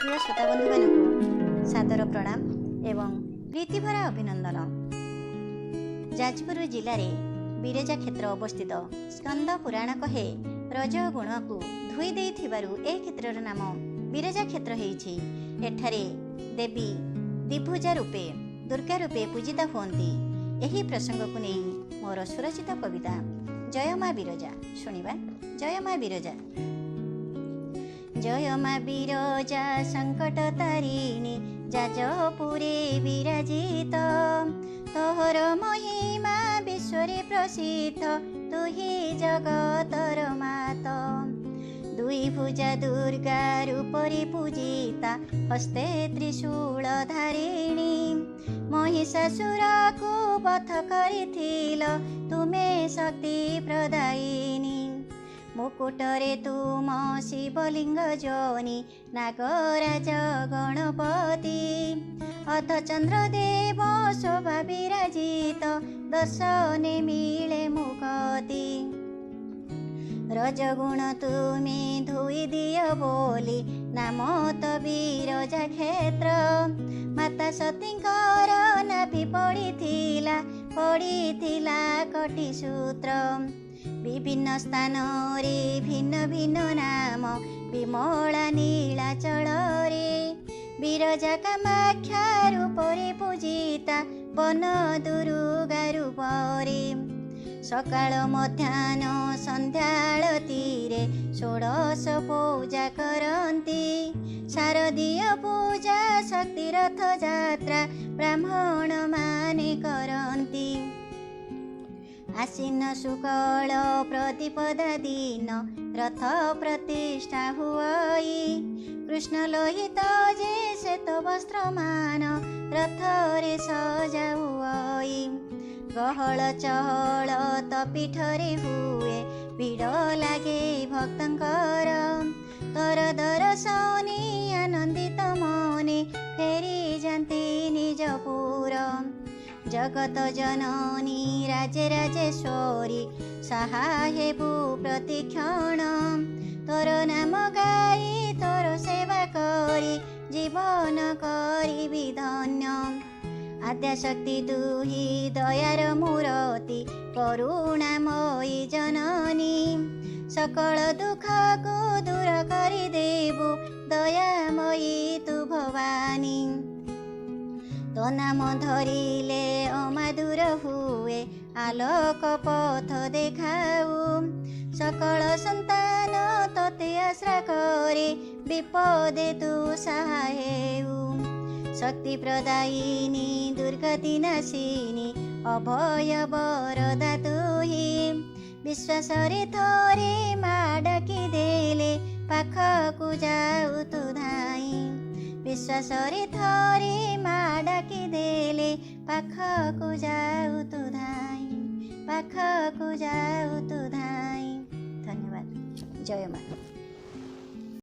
ପ୍ରିୟ ଶ୍ରୋତା ବନ୍ଧୁମାନଙ୍କୁ ସାଦର ପ୍ରଣାମ ଏବଂ ପ୍ରୀତିଭରା ଅଭିନନ୍ଦନ। ଯାଜପୁର ଜିଲ୍ଲାରେ ବିରଜା କ୍ଷେତ୍ର ଅବସ୍ଥିତ। ସ୍କନ୍ଦ ପୁରାଣ କହେ, ରଜ ଗୁଣକୁ ଧୋଇ ଦେଇଥିବାରୁ ଏହି କ୍ଷେତ୍ରର ନାମ ବିରଜା କ୍ଷେତ୍ର ହେଇଛି। ଏଠାରେ ଦେବୀ ଦ୍ୱିଭୁଜା ରୂପେ, ଦୁର୍ଗା ରୂପେ ପୂଜିତା ହୁଅନ୍ତି। ଏହି ପ୍ରସଙ୍ଗକୁ ନେଇ ମୋର ସୁରଚିତ କବିତା ଜୟ ମା ବିରଜା ଶୁଣିବା। ଜୟ ମା ବିରଜା। ଜୟ ମା ବିରଜା ସଙ୍କଟ ତାରିଣୀ, ଯାଜପୁରେ ବିରାଜିତ। ତୋହର ମହିମା ବିଶ୍ୱରେ ପ୍ରସିଦ୍ଧ, ତୁହି ଜଗତର ମାତ। ଦୁଇ ଭୁଜା ଦୁର୍ଗା ରୂପରେ ପୂଜିତା, ହସ୍ତେ ତ୍ରିଶୂଳ ଧାରିଣୀ। ମହିଷାସୁରକୁ ବଧ କରିଥିଲ, ତୁମେ ଶକ୍ତି ପ୍ରଦାୟିନୀ। ମୁକୁଟରେ ତୁମ ଶିବଲିଙ୍ଗ ଯୋନି, ନାଗରାଜ ଗଣପତି। ଅର୍ଦ୍ଧଚନ୍ଦ୍ର ଦେବ ଶୋଭା ବିରାଜିତ, ଦର୍ଶନେ ମିଳେ ମୁକତି। ରଜଗୁଣ ତୁମେ ଧୋଇ ଦିଅ ବୋଲି, ନାମ ତ ବିରଜା କ୍ଷେତ୍ର। ମାତା ସତୀଙ୍କର ନାଭି ପଡ଼ିଥିଲା, ପଡ଼ିଥିଲା କଟିସୂତ୍ର। ବିଭିନ୍ନ ସ୍ଥାନରେ ଭିନ୍ନ ଭିନ୍ନ ନାମ, ବିମଳା ନୀଳାଚଳରେ। ବିରଜା କାମାକ୍ଷା ରୂପରେ ପୂଜିତା, ବନ ଦୁର୍ଗା ରୂପରେ। ସକାଳ ମଧ୍ୟାହ୍ନ ସନ୍ଧ୍ୟା ଆଳତୀରେ ଷୋଡ଼ଶ ପୂଜା କରନ୍ତି। ଶାରଦୀୟ ପୂଜା, ଶକ୍ତି ରଥଯାତ୍ରା ବ୍ରାହ୍ମଣ ମାନେ କରନ୍ତି। ଆଶ୍ଵିନ ଶୁକ୍ଳ ପ୍ରତିପଦା ଦିନ ରଥ ପ୍ରତିଷ୍ଠା ହୁଅଇ। କୃଷ୍ଣ ଲୋହିତ ଯେ ଶ୍ଵେତ ବସ୍ତ୍ରମାନ ରଥରେ ସଜାଉଅଇ। ଗହଳ ଚହଳ ତ ପୀଠରେ ହୁଏ, ଭିଡ଼ ଲାଗେ ଭକ୍ତଙ୍କର। ତୋର ଦର୍ଶନେ ଆନନ୍ଦିତ ମନେ ଫେରି ଯାନ୍ତି ନିଜ ପୁର। ଜଗତ ଜନନୀ ରାଜେ ରାଜେଶ୍ୱରୀ, ସାହା ହେବୁ ପ୍ରତିକ୍ଷଣ। ତୋର ନାମ ଗାଇ ତୋର ସେବା କରି ଜୀବନ କରିବି ଧନ୍ୟ। ଆଦ୍ୟାଶକ୍ତି ତୁହି ଦୟାର ମୂରତି, କରୁଣାମୟୀ ଜନନୀ। ସକଳ ଦୁଃଖକୁ ଦୂର କରିଦେବୁ, ଦୟାମୟୀ ତୁ ଭବାନୀ। ତୋ ନାମ ଧରିଲେ ଅମାଦୁର ହୁଏ, ଆଲୋକ ପଥ ଦେଖାଉ। ସକଳ ସନ୍ତାନ ତୋତେ ଆଶ୍ରା କରି, ବିପଦେ ତୁ ସାହା ହେଉ। ଶକ୍ତି ପ୍ରଦାୟିନୀ ଦୁର୍ଗତି ନାଶିନୀ, ଅଭୟ ବରଦା ତୁହି। ବିଶ୍ୱାସରେ ଥରେ ମା ଡାକି ଦେଲେ, ପାଖକୁ ଯାଉ ତୁ ଧାଇଁ। ବିଶ୍ୱାସରେ ଥରେ ମା ଡାକି ଦେଲେ, ପାଖକୁ ଯାଉ ତୁ ଧାଇଁ, ପାଖକୁ ଯାଉ ତୁ ଧାଇଁ। ଧନ୍ୟବାଦ। ଜୟ ମା।